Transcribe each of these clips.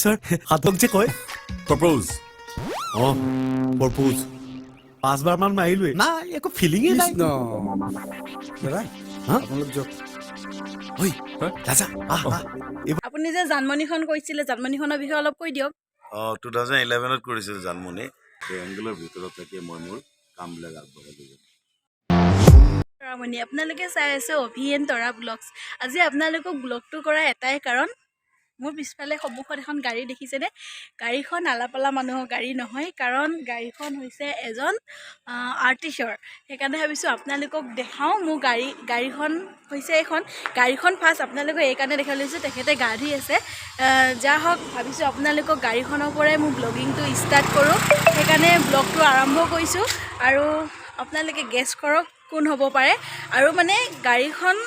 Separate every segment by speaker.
Speaker 1: Sir, সাধক যে কয়।
Speaker 2: প্ৰপ'জ।
Speaker 1: অ, প্ৰপ'জ পাঁচবাৰ মান মাৰিলোৱে, নাই একো ফিলিঙে নাই।
Speaker 3: কৃষ্ণ দাদা।
Speaker 1: হা?
Speaker 3: আপোনালোক যাওক।
Speaker 1: ঐ ৰাজা, আহ আহ এইবাৰ।
Speaker 4: আপুনি যে জানমণিখন কৰিছিলে, জানমণিখনৰ বিষয়ে অলপ কৈ দিয়ক।
Speaker 5: অঁ, 2011ত কৰিছিলোঁ জানমণি। সেই এংগলৰ ভিতৰত থাকি মই মোৰ কামবিলাক আগবঢ়াই লৈ যাম।
Speaker 4: তৰামণি, আপোনালোকে চাই আছে অভি এন তৰা ব্লগছ। আজি আপোনালোকক ব্লগটো কৰা এটাই কাৰণ, মোৰ পিছফালে সন্মুখত এখন গাড়ী দেখিছেনে? গাড়ীখন আলাপালা মানুহৰ গাড়ী নহয়, কাৰণ গাড়ীখন হৈছে এজন আৰ্টিষ্টৰ। সেইকাৰণে ভাবিছোঁ আপোনালোকক দেখাওঁ মোৰ গাড়ী। গাড়ীখন হৈছে এইখন গাড়ীখন। ফাৰ্ষ্ট আপোনালোকক এইকাৰণে দেখাব লৈছোঁ, তেখেতে গা ধুই আছে। যা হওক, ভাবিছোঁ আপোনালোকক গাড়ীখনৰ পৰাই মোৰ ব্লগিংটো ষ্টাৰ্ট কৰোঁ। সেইকাৰণে ব্লগটো আৰম্ভ কৰিছোঁ আৰু আপোনালোকে গেছ কৰক কোন হ'ব পাৰে। আৰু মানে গাড়ীখন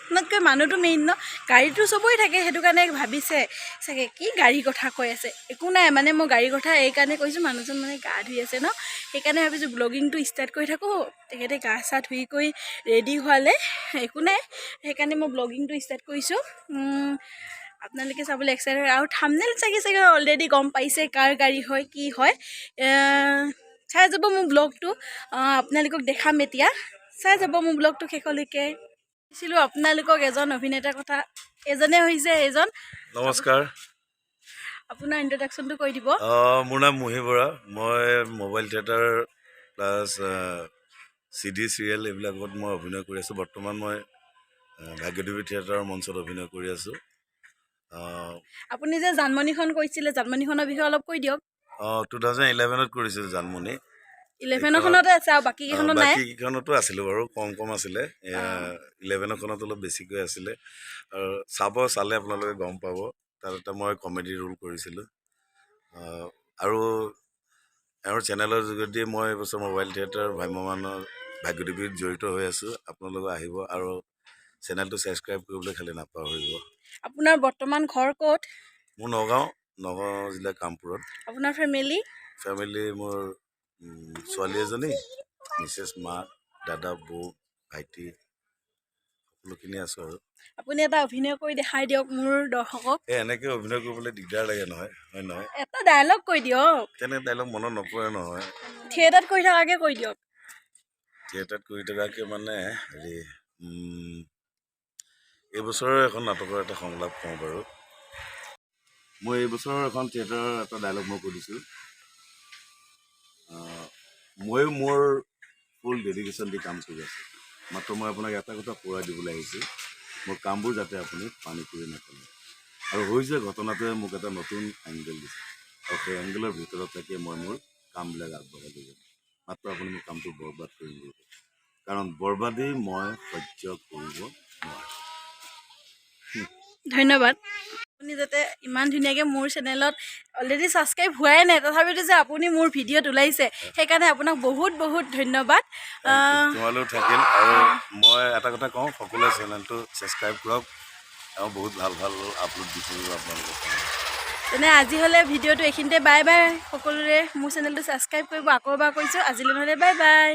Speaker 4: খনতকৈ মানুহটো মেইন ন, গাড়ীটো চবৰে থাকে। সেইটো কাৰণে ভাবিছে চাগে কি গাড়ীৰ কথা কৈ আছে। একো নাই, মানে মই গাড়ীৰ কথা এইকাৰণে কৈছোঁ, মানুহজন মানে গা ধুই আছে ন, সেইকাৰণে ভাবিছোঁ ব্লগিংটো ষ্টাৰ্ট কৰি থাকোঁ। তেখেতে গা চা ধুই কৰি ৰেডি হোৱালে একো নাই, সেইকাৰণে মই ব্লগিংটো ষ্টাৰ্ট কৰিছোঁ। আপোনালোকে চাবলৈ এক্সাইটেড হয় আৰু থামনেল চাগে চাগে অলৰেডি গম পাইছে কাৰ গাড়ী হয়, কি হয়। চাই যাব মোৰ ব্লগটো, আপোনালোকক দেখাম এতিয়া। চাই যাব মোৰ ব্লগটো শেষলৈকে। কৈছিলোঁ আপোনালোকক এজন অভিনেতাৰ কথা, এজনে হৈছে এইজন।
Speaker 5: নমস্কাৰ।
Speaker 4: আপোনাৰ ইন্ট্ৰডাকশ্যনটো কৈ দিব।
Speaker 5: মোৰ নাম মুহি বৰা। মই mobile theatre plus CD serial এইবিলাকত মই অভিনয় কৰি আছোঁ। বৰ্তমান মই ভাগ্যদেৱী থিয়েটাৰৰ মঞ্চত অভিনয় কৰি আছোঁ।
Speaker 4: আপুনি যে জানমণিখন কৰিছিলে, জানমণিখনৰ বিষয়ে অলপ কৈ দিয়ক।
Speaker 5: 2011ত কৰিছিলোঁ জানমণি।
Speaker 4: 11ৰখনতে আছে আৰু বাকী কেইখনত নাই?
Speaker 5: বাকী কেইখনতো আছিলোঁ বাৰু, কম কম আছিলে। 11ৰখনত অলপ বেছিকৈ আছিলে। আৰু চাব, চালে আপোনালোকে গম পাব, তাত এটা মই কমেডি ৰোল কৰিছিলোঁ। আৰু এওঁৰ চেনেলৰ যোগেদি মই এইবছৰ মোবাইল থিয়েটাৰ ভ্ৰাম্যমানৰ ভাগ্যদেৱীত জড়িত হৈ আছোঁ। আপোনালোকে আহিব আৰু চেনেলটো ছাবস্ক্ৰাইব কৰিবলৈ খালি নাপাহৰিব।
Speaker 4: আপোনাৰ বৰ্তমান ঘৰ ক'ত?
Speaker 5: মোৰ নগাঁও, নগাঁও জিলাৰ কামপুৰত।
Speaker 4: আপোনাৰ ফেমিলি?
Speaker 5: ফেমিলি মোৰ ছোৱালী এজনী, মিছেছ, মা, দাদা, বৌ, ভাইটি, সকলোখিনি আছোঁ আৰু।
Speaker 4: আপুনি এটা অভিনয় কৰি দেখাই দিয়ক মোৰ দৰ্শকক।
Speaker 5: এই এনেকৈ অভিনয় কৰিবলৈ দিগদাৰ লাগে নহয়, হয় নহয়?
Speaker 4: এটা ডায়লগ কৈ দিয়ক।
Speaker 5: তেনে ডাইলগ মনত নপৰে নহয়।
Speaker 4: থিয়েটাৰত কৰি থকাকে কৈ দিয়ক।
Speaker 5: থিয়েটাৰত কৰি থকাকৈ মানে হেৰি, এইবছৰৰ এখন নাটকৰ এটা সংলাপ কওঁ বাৰু। মই এইবছৰৰ এখন থিয়েটাৰৰ এটা ডাইলগ মই কৈ দিছোঁ। ময়ো মোৰ ফুল ডেডিকেশ্যন দি কাম কৰি আছোঁ। মাত্ৰ মই আপোনাক এটা কথা সোঁৱৰাই দিবলৈ আহিছোঁ, মোৰ কামবোৰ যাতে আপুনি পানী কৰি নেপেলায়। আৰু হৈ যোৱা ঘটনাটোৱে মোক এটা নতুন এংগেল দিছে আৰু সেই এংগেলৰ ভিতৰত থাকি মই মোৰ কামবিলাক আগবঢ়াই লৈ যাম। মাত্ৰ আপুনি মোৰ কামটো বৰবাদ কৰি নিদিব, কাৰণ বৰবাদেই মই সহ্য কৰিব নোৱাৰোঁ।
Speaker 4: ধন্যবাদ। আপুনি যাতে ইমান ধুনীয়াকৈ মোৰ চেনেলত অলৰেডি ছাবস্ক্ৰাইব হোৱাই নাই, তথাপিতো যে আপুনি মোৰ ভিডিঅ'ত ওলাইছে, সেইকাৰণে আপোনাক বহুত বহুত ধন্যবাদ।
Speaker 5: তোমালৈও থাকিল। আৰু মই এটা কথা কওঁ, সকলোৱে চেনেলটো ছাবস্ক্ৰাইব কৰক আৰু বহুত ভাল ভাল আপলোড দি থাকিব আপোনালোকৰ।
Speaker 4: তেনে আজি হ'লে ভিডিঅ'টো এইখিনিতে, বাই বাই। সকলোৰে মোৰ চেনেলটো ছাবস্ক্ৰাইব কৰিব, আকৌ এবাৰ কৈছোঁ। আজিলৈ নহ'লে বাই বাই।